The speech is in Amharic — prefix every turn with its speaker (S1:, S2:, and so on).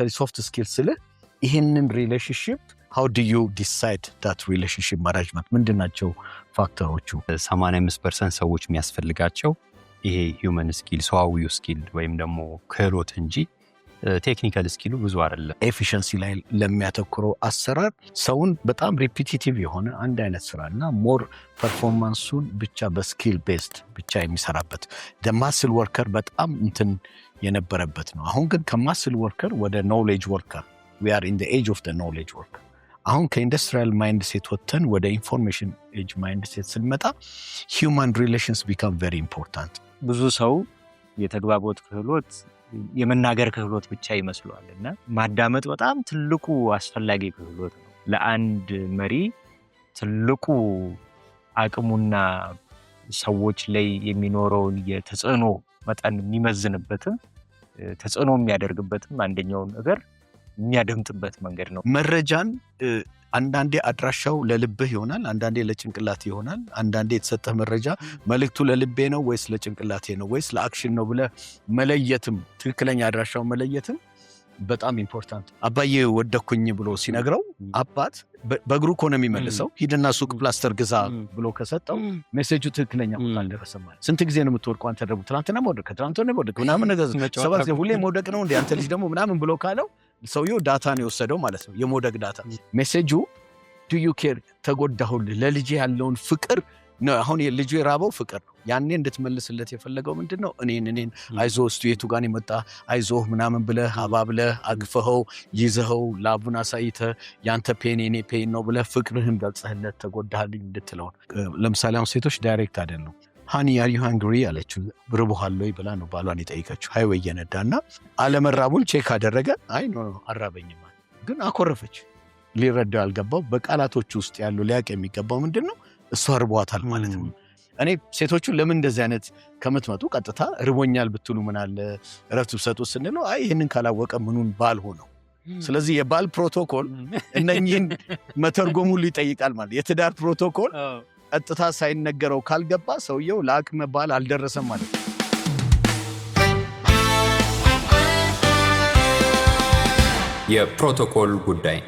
S1: Soft skill ስልህ ይህንን relationship how do you decide that relationship management ምንድን ናቸው factor ኦቹ?
S2: 85% ሰዎች የሚያስፈልጋቸው ይሄ human skill፣ ሰዋዊው skill ወይም ደግሞ ክህሎት እንጂ technical skill ኡ ብዙ አይደለም።
S1: Efficiency ላይ ለሚያተኩረው አሰራር ሰውን በጣም repetitive የሆነ አንድ አይነት ስራ እና more performance ኡን ብቻ በ skill based ብቻ የሚሰራበት muscle worker በጣም እንትን የነበረበት ነው። አሁን ግን ከ muscle worker ወደ knowledge worker፣ we are in age of knowledge worker። አሁን ከ industrial mindset ወጥተን ወደ information age mindset ስንመጣ human relations become very important።
S3: ብዙ ሰው የተግባቦት ክህሎት የመናገር ክህሎት ብቻ ይመስለዋል እና ማዳመጥ በጣም ትልቁ አስፈላጊ ክህሎት ነው። ለአንድ መሪ ትልቁ አቅሙና ሰዎች ላይ የሚኖረውን የተጽዕኖ መጠን የሚመዝንበትም ተጽዕኖ የሚያደርግበትም አንደኛው ነገር የሚያደምጥበት መንገድ ነው።
S1: መረጃን አንዳንዴ አድራሻው ለልብህ ይሆናል፣ አንዳንዴ ለጭንቅላት ይሆናል። አንዳንዴ የተሰጠህ መረጃ መልእክቱ ለልቤ ነው ወይስ ለጭንቅላቴ ነው ወይስ ለ action ነው ብለህ መለየትም፣ ትክክለኛ አድራሻው መለየትም በጣም important። አባዬ ወደኩኝ ብሎ ሲነግረው አባት በእግሩ እኮ ነው የሚመልሰው። ሂድና ሱቅ ፕላስተር ግዛ ብሎ ከሰጠው message ኡ ትክክለኛ ቦታ አልደረሰም ማለት። ስንት ጊዜ ነው የምትወድቀው አንተ ደግሞ? ትናንትና መውደቅ፣ ከትናንት ወዲያ መውደቅ ምናምን ነገር፣ ሰባት ጊዜ፣ ሁሌ መውደቅ ነው እንደ አንተ ልጅ ደግሞ ምናምን ብሎ ካለው ሰውየው data ነው የወሰደው ማለት ነው። የመውደቅ data። Message ኡ do you care፣ ተጎዳሁልህ፣ ለልጄ ያለውን ፍቅር ነው። አሁን ልጁ የራበው ፍቅር ነው። ያኔ እንድትመልስለት የፈለገው ምንድን ነው? እኔን አይዞህ፣ እስቱ የቱ ጋር የመጣ፣ አይዞህ ምናምን ብለህ አባብለህ አግፈኸው ይዘኸው ላቡን አሳይተህ ያንተ pain የኔ pain ነው ብለህ ፍቅርህን ገልጸህለት ተጎዳህልኝ እንድትለው። ለምሳሌ አሁን ሴቶች direct አይደሉም። "Honey, are you hungry?" አለችው። ርቦሃል ወይ ብላ ነው ባሏን የጠየቀችው። Highway እየነዳ እና አለመራቡን check አደረገ። አይ no፣ አልራበኝም፣ ግን አኮረፈች። ሊረዳው ያልገባው በቃላቶች ውስጥ ያሉ ሊያውቅ የሚገባው ምንድን ነው? እሷ ርቧታል ማለት ነው። እኔ ሴቶቹ ለምን እንደዚህ አይነት ከምትመጡ ቀጥታ ርቦኛል ብትሉ ምን አለ፣ እረፍት ብሰጡ ስንለው አይ ይህንን ካላወቀ ምኑን ባል ሆነው። ስለዚህ የባል ፕሮቶኮል እነኚህን መተርጎም ሁሉ ይጠይቃል ማለት። የትዳር ፕሮቶኮል ቀጥታ ሳይነገረው ካልገባ ሰውየው ለአቅመ ባል አልደረሰም ማለት ነው።
S2: የፕሮቶኮል ጉዳይ።